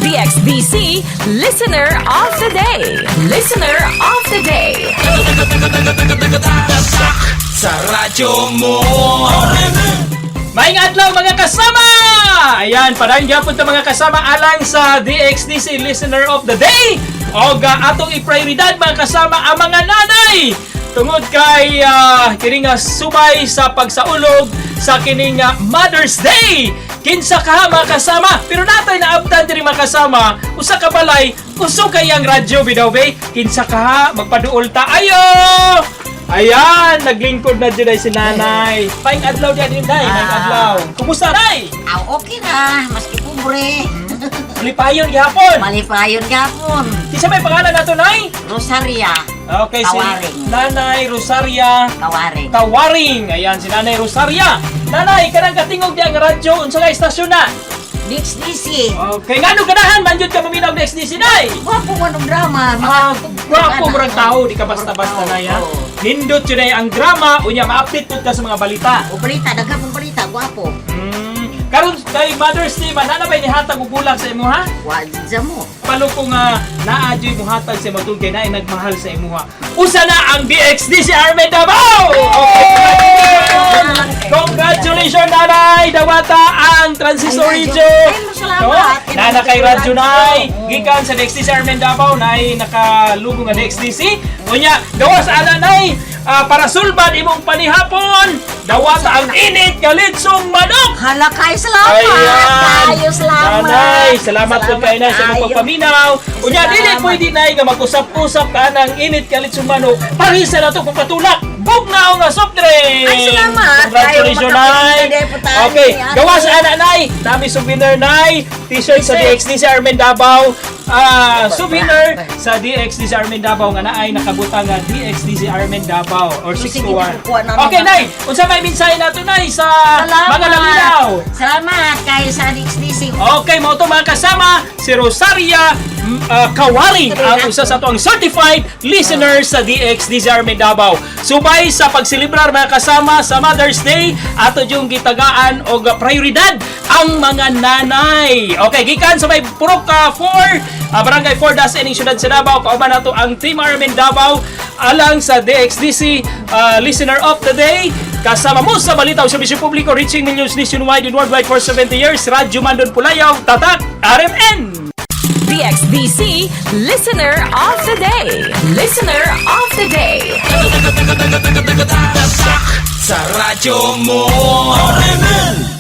DXDC Listener of the Day. Listener of the Day. Sa radyo mo. Maayong adlaw, mga kasama! Ayan, padayon gyapon ta, mga kasama, alang sa DXDC Listener of the Day. O atong iprioridad, mga kasama, ang mga nanay. Tungod kay kini nga subay sa pagsaulog sa kining Mother's Day. Kinsa ka, mga kasama? Pero natay naabtan diri, mga kasama, usa ka balay, uso kay ang radyo bidaw be. Kinsa ka? Magpaduol ta. Ayo! Ayan, naglingkod na dyan ay si nanay. Maayong adlaw diyan din, day. Maayong adlaw. Kumusta, nay? Ah, okay na, maski pobre. Malipayon gihapon. Malipayon gapon. Kinsa may pangalan nato, nay? Rosaria. Okay, si Kawaring. Nanay Rosaria Kawaring. Kawaring. Ayan, si Nanay Rosaria. Nanay, kanang katingog diya ang radyo, unsa nga istasyon na? DXDC. Okay, ngano ganahan man jud ka maminaw og DXDC, nay? Gwapo man og drama. Mga Ah, gwapo murag tao, di ka basta-basta na ya. Oo. Nindot yun ay ang drama, unya ma-update pud ka sa mga balita. O balita, daghan pong balita, gwapo. Karon kay Mother's Day man, naa na bay nihatag og bulag sa imo ha? Wa jud mo. Palo ko nga naa jud muhatag sa imo tungkol kay naay nagmahal sa imuha. Usa na ang DXDC Army Davao! Okay. Congratulations, nanay! Dawata ang Transistor Ay, Radio! radyo. Ay, salamat. No? Nana kay radyo, nay! Gikan sa DXDC Army Davao, nay nakalugo nga DXDC. Unya, gawas ana, nay, para sulbad imong panihapon, dawata ang init nga litsong manok! Hala kayo, salamat. Ayan. Kayo, salamat. Nanay, salamat po kay nay sa imong kayo. pagpaminaw. Unya, Salamat. dili pwede, nay, nga mag-usap-usap ka ng init kalit manok. Parisa na to pagpatulak. Bugnaw nga soft drink. Ay, salamat. Congratulations, Kayo, nay. makapagpinta din po tayo. Okay, Ate. gawas ana, nay. Dami souvenir, nay. T-shirt sa DXDC Armen Davao. Ah, souvenir sa DXDC Armen Davao nga naay nakabutang nga DXDC Armen Davao or So, sige, 621. kukuha na Okay, naman. nay. Unsa may mensahe nato, nay, sa Salamat. mga laminaw? Salamat kayo sa DXDC. Okay, mo to, mga kasama, si Rosaria Kawaring ang usa sa atoang certified listeners sa DXDC Army Davao. Subay sa pagselebrar, mga kasama, sa Mother's Day, ato yung gitagaan og prioridad ang mga nanay. Okay, gikan sa may Purok 4, Barangay 4 Das ining syudad sa Davao, kauban nato ang Team Armin Davao alang sa DXDC Listener of the Day. Kasama mo sa balita o serbisyo publiko reaching millions nationwide and worldwide for 70 years, Radyo Mandon Pulayaw, Tatak, RMN! DXDC Listener of the Day. Listener of the Day. Sa radyo mo. RMN.